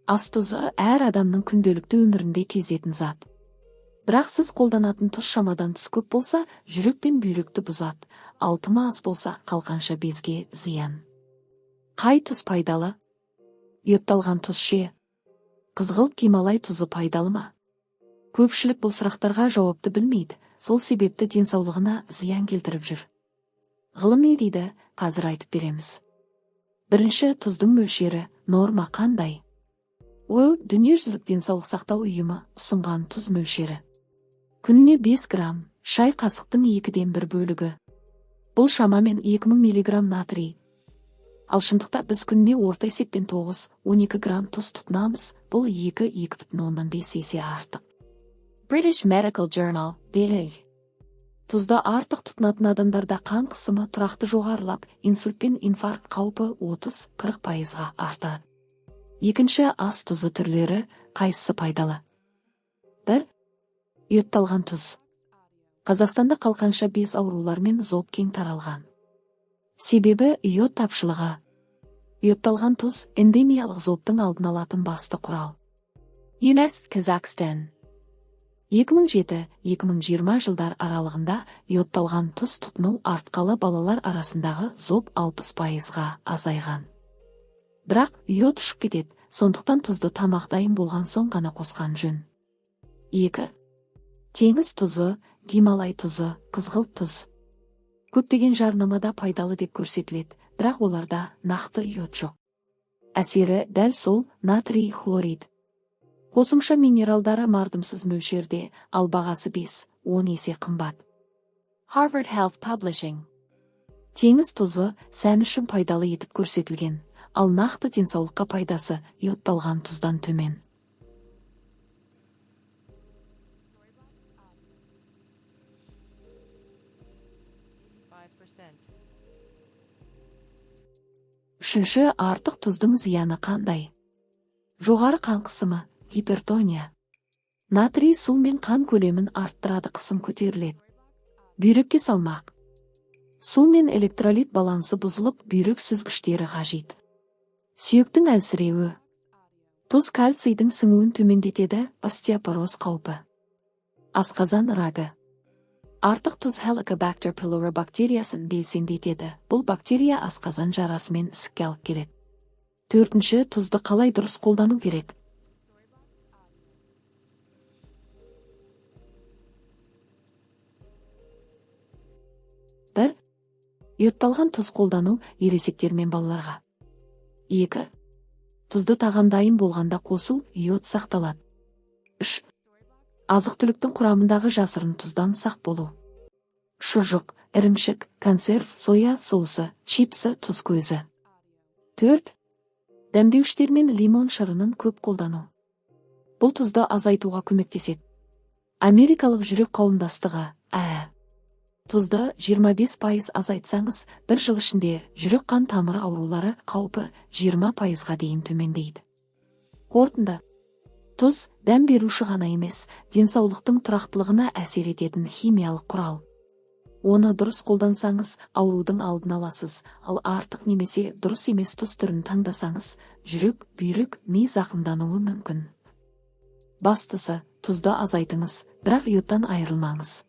Ас тұзы әр адамның күнделікті өмірінде кездесетін зат. Бірақ сіз қолданатын тұз шамадан тыс көп болса, жүрек пен бүйректі бұзады, ал тым аз болса, қалқанша безге зиян. Қай тұз пайдалы? Йодталған тұз ше? Қызғылт Гималай тұзы пайдалы ма? Көпшілік бұл сұрақтарға жауапты білмейді, сол себепті денсаулығына зиян келтіріп жүр. Ғылым не дейді, қазір айтып береміз. Бірінші, тұздың мөлшері, норма қандай? Ол Дүниежүзілік денсаулық сақтау ұйымы ұсынған тұз мөлшері. Күніне 5 грамм, шай қасықтың 1/2 бөлігі. Бұл шамамен 2000 миллиграмм натрий. Ал шындықта біз күніне орта есеппен 9-12 грамм тұз тұтынамыз, бұл 2-2,5 есе артық. British Medical Journal, BMJ. Тұзды артық тұтынатын адамдарда қан қысымы тұрақты жоғарылап, инсульт пен инфаркт қаупі 30-40 пайызға артады. Екінші, ас тұзы түрлері қайсысы пайдалы? 1. Йодталған тұз. Қазақстанда қалқанша без ауруларымен зоб кең таралған. Себебі йод тапшылығы. Йодталған тұз эндемиялық зобтың алдын алатын басты құрал. UNESCO Kazakhstan. 2007-2020 жылдар аралығында йодталған тұз тұтыну артқалы балалар арасындағы зоб 60 пайызға азайған. Бірақ йод ұшып кетеді, сондықтан тұзды тамақ дайын болған соң ғана қосқан жөн. 2. Теңіз тұзы, Гималай тұзы, қызғылт тұз. Көптеген жарнамада пайдалы деп көрсетіледі, бірақ оларда нақты йод жоқ. Әсері дәл сол натрий хлорид. Қосымша минералдары мардымсыз мөлшерде, ал бағасы 5-10 есе қымбат. Harvard Health Publishing. Теңіз тұзы сән үшін пайдалы етіп көрсетілген, ал нақты денсаулыққа пайдасы йодталған тұздан төмен. Үшінші, артық тұздың зияны қандай? Жоғары қан қысымы, гипертония. Натрий су мен қан көлемін арттырады, қысым көтеріледі. Бүйрекке салмақ. Су мен электролит балансы бұзылып, бүйрек сүзгіштері қажиды. Сүйектің әлсіреуі. Тұз кальцийдің сіңуін төмендетеді, остеопороз қаупі. Асқазан рагы. Артық тұз Helicobacter pylori бактериясын белсендетеді. Бұл бактерия асқазан жарасымен ісікке алып келеді. Төртінші, тұзды қалай дұрыс қолдану керек? 1. Йодталған тұз қолдану ересектер мен балаларға. 2. Тұзды тағам дайын болғанда қосу, йод сақталады. 3. Азық-түліктің құрамындағы жасырын тұздан сақ болу. Шұжық, ірімшік, консерв, соя соусы, чипсы, тұз көзі. 4. Дәмдеуіштер мен лимон шырынын көп қолдану. Бұл тұзды азайтуға көмектеседі. Америкалық жүрек қауымдастығы, Тұзды 25% азайтсаңыз, бір жыл ішінде жүрек қан тамыры аурулары қаупі 20 пайызға дейін төмендейді. Қорытынды. Тұз дәм беруші ғана емес, денсаулықтың тұрақтылығына әсер ететін химиялық құрал. Оны дұрыс қолдансаңыз, аурудың алдын аласыз, ал артық немесе дұрыс емес тұз түрін таңдасаңыз, жүрек, бүйрек, ми зақымдануы мүмкін. Бастысы, тұзды азайтыңыз, бірақ йодтан айырылмаңыз.